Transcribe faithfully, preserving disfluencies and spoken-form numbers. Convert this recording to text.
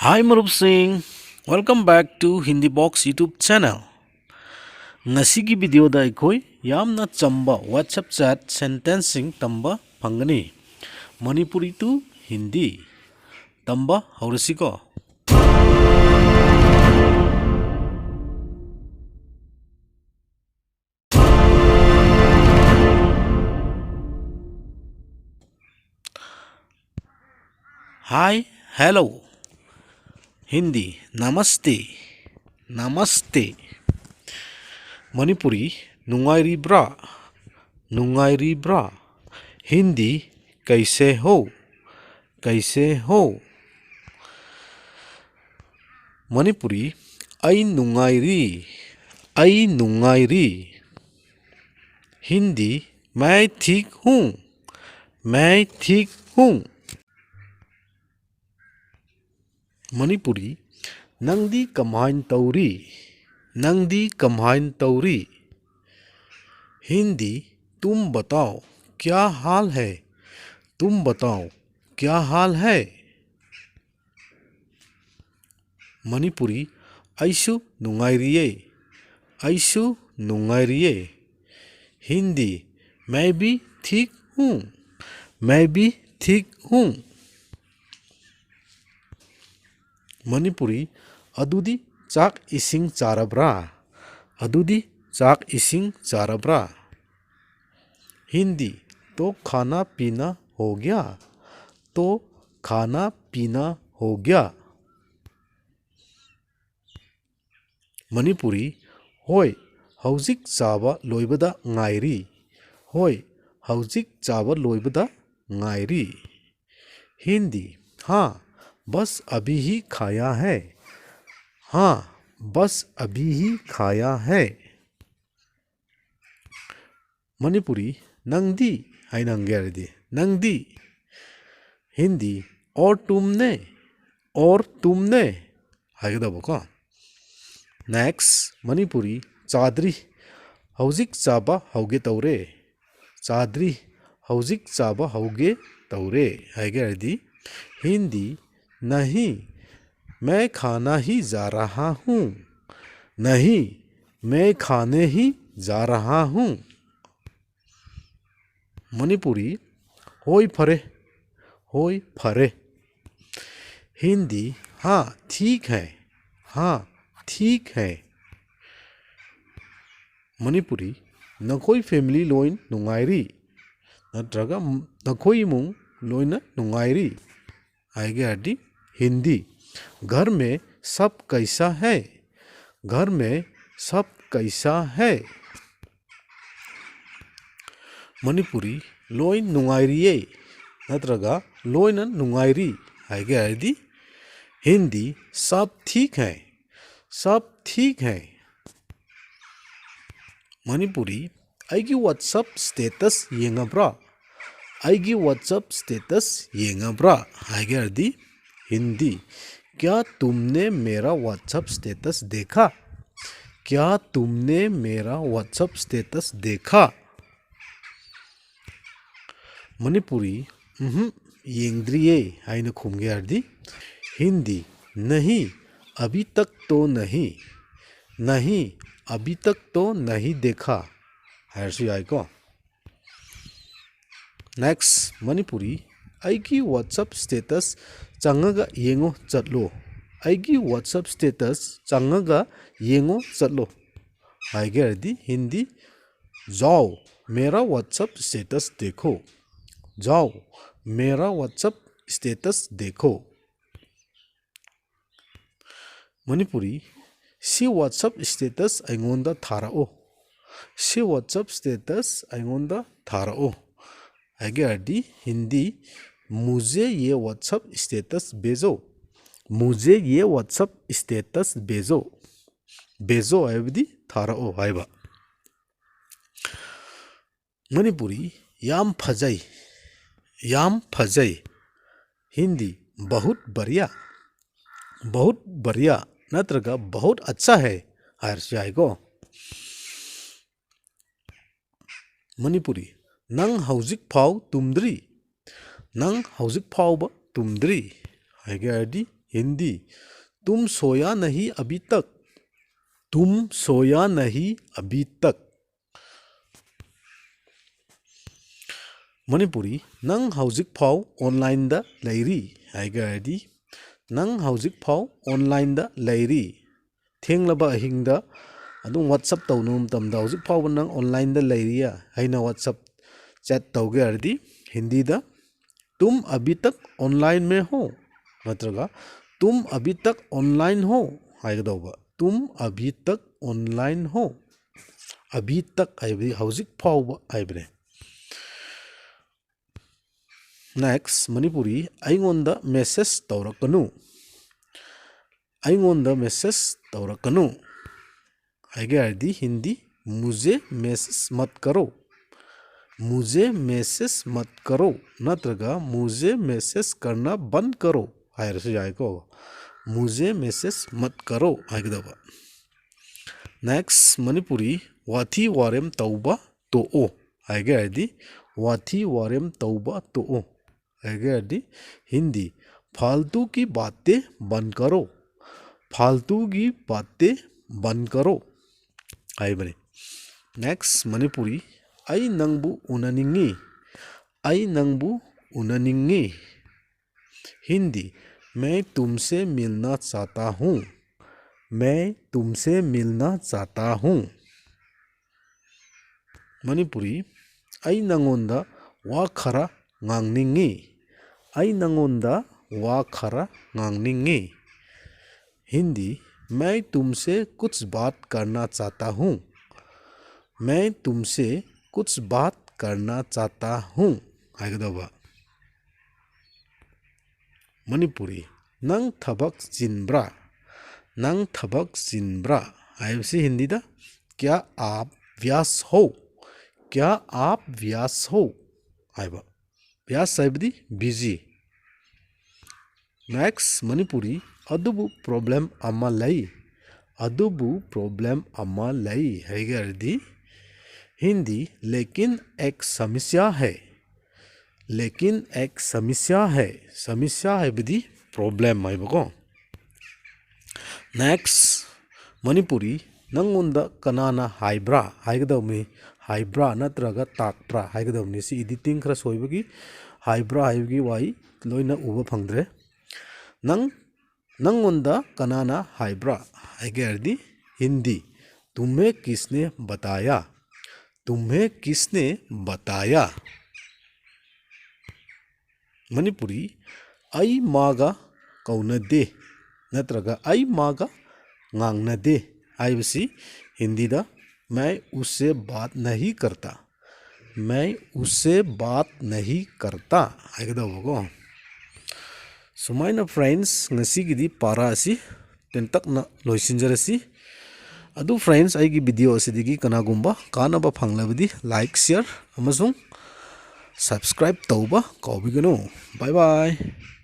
Hi ꯃꯔꯨꯞꯁꯤꯡ, welcome back to Hindi Box YouTube channel. ꯉꯁꯤꯒꯤ ꯚꯤꯗꯤꯑꯣꯗ ꯑꯩꯈꯣꯏ ꯌꯥꯝꯅ ꯆꯝꯕ WhatsApp chat sentenceꯁꯤꯡ ꯇꯝꯕ ꯐꯪꯒꯅꯤ꯫ Manipuri to Hindi ꯇꯝꯕ ꯍꯧꯔꯁꯤꯀꯣ꯫ Hi, hello. Hindi, namaste. Namaste. Manipuri, ꯅꯨꯡꯉꯥꯏꯔꯤꯕ꯭ꯔꯥ? ꯅꯨꯡꯉꯥꯏꯔꯤꯕ꯭ꯔꯥ? Hindi, कैसे हो? कैसे हो? Manipuri, ꯑꯩ ꯅꯨꯡꯉꯥꯏꯔꯤ꯫ ꯑꯩ ꯅꯨꯡꯉꯥꯏꯔꯤ꯫ Hindi, मैं ठीक हूँ। मैं ठीक हूँ। Manipuri, ꯅꯪꯗꯤ ꯀꯃꯥꯏꯅ ꯇꯧꯔꯤ? ꯅꯪꯗꯤ ꯀꯃꯥꯏꯅ ꯇꯧꯔꯤ? Hindi, तुम बताओ, क्या हाल है? तुम बताओ, क्या हाल है? Manipuri, ꯑꯩꯁꯨ ꯅꯨꯡꯉꯥꯏꯔꯤꯌꯦ꯫ ꯑꯩꯁꯨ ꯅꯨꯡꯉꯥꯏꯔꯤꯌꯦ꯫ Hindi, मैं भी ठीक हूँ। मैं भी ठीक हूँ। Manipuri, ꯑꯗꯨꯗꯤ ꯆꯥꯛ ꯏꯁꯤꯡ ꯆꯥꯔꯕ꯭ꯔꯥ? ꯑꯗꯨꯗꯤ ꯆꯥꯛ ꯏꯁꯤꯡ ꯆꯥꯔꯕ꯭ꯔꯥ? Hindi, तो खाना पीना हो गया? तो खाना पीना हो गया? Manipuri, ꯍꯣꯏ, ꯍꯧꯖꯤꯛ ꯆꯥꯕ ꯂꯣꯏꯕꯗ ꯉꯥꯏꯔꯤ꯫ ꯍꯣꯏ, ꯍꯧꯖꯤꯛ ꯆꯥꯕ ꯂꯣꯏꯕꯗ ꯉꯥꯏꯔꯤ꯫ Hindi, हाँ, बस अभी ही खाया है। हाँ, बस अभी ही खाया है। Manipuri, ꯅꯪꯗꯤ ꯍꯥꯏꯅ ꯍꯪꯒꯦ ꯍꯥꯏꯔꯗꯤ, ꯅꯪꯗꯤ? Hindi, और तुमने? और तुमने? ꯍꯥꯏꯒꯗꯕꯀꯣ꯫ Next, Manipuri, ꯆꯥꯗ꯭ꯔꯤ, ꯍꯧꯖꯤꯛ ꯆꯥꯕ ꯍꯧꯒꯦ ꯇꯧꯔꯦ꯫ ꯆꯥꯗ꯭ꯔꯤ, ꯍꯧꯖꯤꯛ ꯆꯥꯕ ꯍꯧꯒꯦ ꯇꯧꯔꯦ ꯍꯥꯏꯒꯦ ꯍꯥꯏꯔꯗꯤ, Hindi, नहीं, मैं खाना ही जा रहा हूँ। नहीं, मैं खाने ही जा रहा हूँ। मणिपुरी, ꯍꯣꯏ ꯐꯔꯦ, ꯍꯣꯏ ꯐꯔꯦ꯫ ꯍꯤꯟꯗꯤ, हाँ ठीक है, हाँ ठीक है꯫ ꯃꯅꯤꯄꯨꯔꯤ, ꯅꯈꯣꯏ ꯐꯦꯃꯤꯂꯤ ꯂꯣꯏ ꯅꯨꯡꯉꯥꯏꯔꯤ? ꯅꯠꯇ꯭ꯔꯒ ꯅꯈꯣꯏ ꯏꯃꯨꯡ ꯂꯣꯏꯅ ꯅꯨꯡꯉꯥꯏꯔꯤ? ꯍꯥꯏꯒꯦ ꯍꯥꯏꯔꯗꯤ ꯍꯤꯟꯗꯤ, घर में सब कैसा है? घर में सब कैसा है? ꯃꯅꯤꯄꯨꯔꯤ, ꯂꯣꯏ ꯅꯨꯡꯉꯥꯏꯔꯤꯌꯦ ꯅꯠꯇ꯭ꯔꯒ ꯂꯣꯏꯅ ꯅꯨꯡꯉꯥꯏꯔꯤ ꯍꯥꯏꯒꯦ ꯍꯥꯏꯔꯗꯤ ꯍꯤꯟꯗꯤ, सब ठीक है, सब ठीक है꯫ ꯃꯅꯤꯄꯨꯔꯤ, ꯑꯩꯒꯤ ꯋꯥꯆꯞ ꯁ꯭ꯇꯦꯇꯁ ꯌꯦꯡꯉꯕ꯭ꯔꯥ? ꯑꯩꯒꯤ ꯋꯥꯆꯞ ꯁ꯭ꯇꯦꯇꯁ ꯌꯦꯡꯉꯕ꯭ꯔꯥ ꯍꯥꯏꯒꯦ ꯍꯥꯏꯔꯗꯤ ꯍꯤꯟꯗꯤ, क्या तुमने मेरा WhatsApp status देखा? क्या तुमने मेरा WhatsApp status देखा? ꯃꯅꯤꯄꯨꯔꯤ, ꯎꯝꯍꯨꯝ, ꯌꯦꯡꯗ꯭ꯔꯤꯌꯦ ꯍꯥꯏꯅ ꯈꯨꯝꯒꯦ ꯍꯥꯏꯔꯗꯤ ꯍꯤꯟꯗꯤ, नहीं, अभी तक तो नहीं, नहीं, अभी तक तो नहीं देखा ꯍꯥꯏꯔꯁꯨ ꯌꯥꯏꯀꯣ꯫ ꯅꯦꯛꯁ, ꯃꯅꯤꯄꯨꯔꯤ, ꯑꯩꯒꯤ ꯋꯥꯆꯞ ꯁ꯭ꯇꯦꯇꯁ ꯆꯪꯉꯒ ꯌꯦꯡꯉꯣ ꯆꯠꯂꯣ꯫ ꯑꯩꯒꯤ ꯋꯥꯆꯞ ꯁ꯭ꯇꯦꯇꯁ ꯆꯪꯉꯒ ꯌꯦꯡꯉꯣ ꯆꯠꯂꯣ ꯍꯥꯏꯒꯦ ꯍꯥꯏꯔꯗꯤ ꯍꯤꯟꯗꯤ, जाओ, मेरा WhatsApp status देखो। जाओ, मेरा WhatsApp status देखो। ꯃꯅꯤꯄꯨꯔꯤ, ꯁꯤ ꯋꯥꯆꯞ ꯁ꯭ꯇꯦꯇꯁ ꯑꯩꯉꯣꯟꯗ ꯊꯥꯔꯛꯑꯣ꯫ ꯁꯤ ꯋꯥꯆꯞ ꯁ꯭ꯇꯦꯇꯁ ꯑꯩꯉꯣꯟꯗ ꯊꯥꯔꯛꯑꯣ ꯍꯥꯏꯒꯦ ꯍꯥꯏꯔꯗꯤ ꯍꯤꯟꯗꯤ, मुझे ये WhatsApp status भेजो। मुझे ये WhatsApp status भेजो। भेजो ꯍꯥꯏꯕꯗꯤ ꯊꯥꯔꯛꯑꯣ ꯍꯥꯏꯕ꯫ ꯃꯅꯤꯄꯨꯔꯤ, ꯌꯥꯝ ꯐꯖꯩ, ꯌꯥꯝ ꯐꯖꯩ꯫ ꯍꯤꯟꯗꯤ, बहुत बढ़िया, बहुत बढ़िया ꯅꯠꯇ꯭ꯔꯒ बहुत अच्छा है ꯍꯥꯏꯔꯁꯨ ꯌꯥꯏꯀꯣ꯫ ꯃꯅꯤꯄꯨꯔꯤ, ꯅꯪ ꯍꯧꯖꯤꯛ ꯐꯥꯎ ꯇꯨꯝꯗ꯭ꯔꯤ? ꯅꯪ ꯍꯧꯖꯤꯛ ꯐꯥꯎꯕ ꯇꯨꯝꯗ꯭ꯔꯤ ꯍꯥꯏꯒꯦ ꯍꯥꯏꯔꯗꯤ ꯍꯤꯟꯗꯤ, तुम सोया नहीं अभी तक? तुम सोया नहीं अभी तक? ꯃꯅꯤꯄꯨꯔꯤ, ꯅꯪ ꯍꯧꯖꯤꯛꯐꯥꯎ ꯑꯣꯟꯂꯥꯏꯟꯗ ꯂꯩꯔꯤ ꯍꯥꯏꯒꯦ ꯍꯥꯏꯔꯗꯤ, ꯅꯪ ꯍꯧꯖꯤꯛꯐꯥꯎ ꯑꯣꯟꯂꯥꯏꯟꯗ ꯂꯩꯔꯤ꯫ ꯊꯦꯡꯂꯕ ꯑꯍꯤꯡꯗ ꯑꯗꯨꯝ WhatsApp ꯇꯧꯅꯕ ꯃꯇꯝꯗ, "ꯍꯧꯖꯤꯛ ꯐꯥꯎꯕ ꯅꯪ ꯑꯣꯟꯂꯥꯏꯟꯗ ꯂꯩꯔꯤꯌꯦ" ꯍꯥꯏꯅ WhatsApp chat ꯇꯧꯒꯦ ꯍꯥꯏꯔꯗꯤ, ꯍꯤꯟꯗꯤꯗ, "तुम अभी तक ऑनलाइन में हो?" ꯅꯠꯇ꯭ꯔꯒ, "तुम अभी तक ऑनलाइन हो?" ꯍꯥꯏꯒꯗꯧꯕ꯫ "तुम अभी तक ऑनलाइन हो?" "अभी तक" ꯍꯥꯏꯕꯗꯤ ꯍꯧꯖꯤꯛ ꯐꯥꯎꯕ ꯍꯥꯏꯕꯅꯦ꯫ Next, ꯃꯅꯤꯄꯨꯔꯤ, ꯑꯩꯉꯣꯟꯗ ꯃꯦꯁꯦꯖ ꯇꯧꯔꯛꯀꯅꯨ꯫ ꯑꯩꯉꯣꯟꯗ ꯃꯦꯁꯦꯖ ꯇꯧꯔꯛꯀꯅꯨ ꯍꯥꯏꯒꯦ ꯍꯥꯏꯔꯗꯤ, ꯍꯤꯟꯗꯤ, "मुझे मैसेज मत करो।" "मुझे मैसेज मत करो" ꯅꯠꯇ꯭ꯔꯒ "मुझे मैसेज करना बंद करो" ꯍꯥꯏꯔꯁꯨ ꯌꯥꯏꯀꯣ꯫ "मुझे मैसेज मत करो" ꯍꯥꯏꯒꯗꯕ꯫ Next, ꯃꯅꯤꯄꯨꯔꯤ, ꯋꯥꯊꯤ ꯋꯥꯔꯦꯝ ꯇꯧꯕ ꯇꯣꯛꯑꯣ ꯍꯥꯏꯒꯦ ꯍꯥꯏꯔꯗꯤ, "ꯋꯥꯊꯤ ꯋꯥꯔꯦꯝ ꯇꯧꯕ ꯇꯣꯛꯑꯣ" ꯍꯥꯏꯒꯦ ꯍꯥꯏꯔꯗꯤ, ꯍꯤꯟꯗꯤ, "फालतू की बातें बंद करो।" "फालतू की बातें बंद करो" ꯍꯥꯏꯕꯅꯤ꯫ Next, ꯃꯅꯤꯄꯨꯔꯤ, ꯑꯩ ꯅꯪꯕꯨ ꯎꯅꯅꯤꯡꯉꯤ꯫ ꯑꯩ ꯅꯪꯕꯨ ꯎꯅꯅꯤꯡꯉꯤ꯫ ꯍꯤꯟꯗꯤ, "मैं तुमसे मिलना चाहता हूँ।" "मैं तुमसे मिलना चाहता हूँ।" ꯃꯅꯤꯄꯨꯔꯤ, ꯑꯩ ꯅꯪꯉꯣꯟꯗ ꯋꯥ ꯈꯔ ꯉꯥꯡꯅꯤꯡꯉꯤ꯫ ꯑꯩ ꯅꯪꯉꯣꯟꯗ ꯋꯥ ꯈꯔ ꯉꯥꯡꯅꯤꯡꯉꯤ꯫ ꯍꯤꯟꯗꯤ, "मैं तुमसे कुछ बात करना चाहता हूँ।" "मैं तुमसे कुछ बात करना चाहता हूँ" ꯍꯥꯏꯒꯗꯧꯕ꯫ ꯃꯅꯤꯄꯨꯔꯤ, "ꯅꯪ ꯊꯕꯛ ꯆꯤꯟꯕ꯭ꯔꯥ?" "ꯅꯪ ꯊꯕꯛ ꯆꯤꯟꯕ꯭ꯔꯥ?" ꯍꯥꯏꯕꯁꯤ ꯍꯤꯟꯗꯤꯗ, "क्या आप व्यस्त हो?" "क्या आप व्यस्त हो?" ꯍꯥꯏꯕ꯫ Byast ꯍꯥꯏꯕꯗꯤ busy꯫ Next, ꯃꯅꯤꯄꯨꯔꯤ, ꯑꯗꯨꯕꯨ problem ꯑꯃ ꯂꯩ꯫ ꯑꯗꯨꯕꯨ problem ꯑꯃ ꯂꯩ ꯍꯥꯏꯒꯦ ꯍꯥꯏꯔꯗꯤ, ꯍꯤꯟꯗꯤ, "लेकिन एक समस्या है।" "लेकिन एक समस्या है।" समस्या ꯍꯥꯏꯕꯗꯤ problem ꯍꯥꯏꯕꯀꯣ꯫ Next, ꯃꯅꯤꯄꯨꯔꯤ, ꯅꯪꯉꯣꯟꯗ ꯀꯅꯥꯅ ꯍꯥꯏꯕ꯭ꯔꯥ ꯍꯥꯏꯒꯗꯕꯅꯤ, ꯍꯥꯏꯕ꯭ꯔꯥ ꯅꯠꯇ꯭ꯔꯒ ꯇꯥꯛꯄ꯭ꯔꯥ ꯍꯥꯏꯒꯗꯕꯅꯤ꯫ ꯁꯤ editing ꯈꯔ ꯁꯣꯏꯕꯒꯤ ꯍꯥꯏꯕ꯭ꯔꯥ ꯍꯥꯏꯕꯒꯤ ꯋꯥꯍꯩ ꯂꯣꯏꯅ ꯎꯕ ꯐꯪꯗ꯭ꯔꯦ꯫ ꯅꯪ, ꯅꯪꯉꯣꯟꯗ ꯀꯅꯥꯅ ꯍꯥꯏꯕ꯭ꯔꯥ ꯍꯥꯏꯒꯦ ꯍꯥꯏꯔꯗꯤ ꯍꯤꯟꯗꯤ, तुम्हें किसने बताया? तुम्हें किसने बताया? ꯃꯅꯤꯄꯨꯔꯤ, ꯑꯩ ꯃꯥꯒ ꯀꯧꯅꯗꯦ ꯅꯠꯇ꯭ꯔꯒ ꯑꯩ ꯃꯥꯒ ꯉꯥꯡꯅꯗꯦ ꯍꯥꯏꯕꯁꯤ ꯍꯤꯟꯗꯤꯗ मैं उससे बात नहीं करता, मैं उससे बात नहीं करता ꯍꯥꯏꯒꯗꯧꯕꯀꯣ꯫ ꯁꯨꯃꯥꯏꯅ friends, ꯉꯁꯤꯒꯤꯗꯤ ꯄꯥꯔꯥ ꯑꯁꯤ ꯇꯦꯟꯇꯛꯅ ꯂꯣꯏꯁꯤꯟꯖꯔꯁꯤ꯫ ꯑꯗꯨ friends, ꯑꯩꯒꯤ video ꯑꯁꯤꯗꯒꯤ ꯀꯅꯥꯒꯨꯝꯕ ꯀꯥꯟꯅꯕ ꯐꯪꯂꯕꯗꯤ like, share ꯑꯃꯁꯨꯡ subscribe ꯇꯧꯕ ꯀꯥꯎꯕꯤꯒꯅꯨ꯫ Bye bye꯫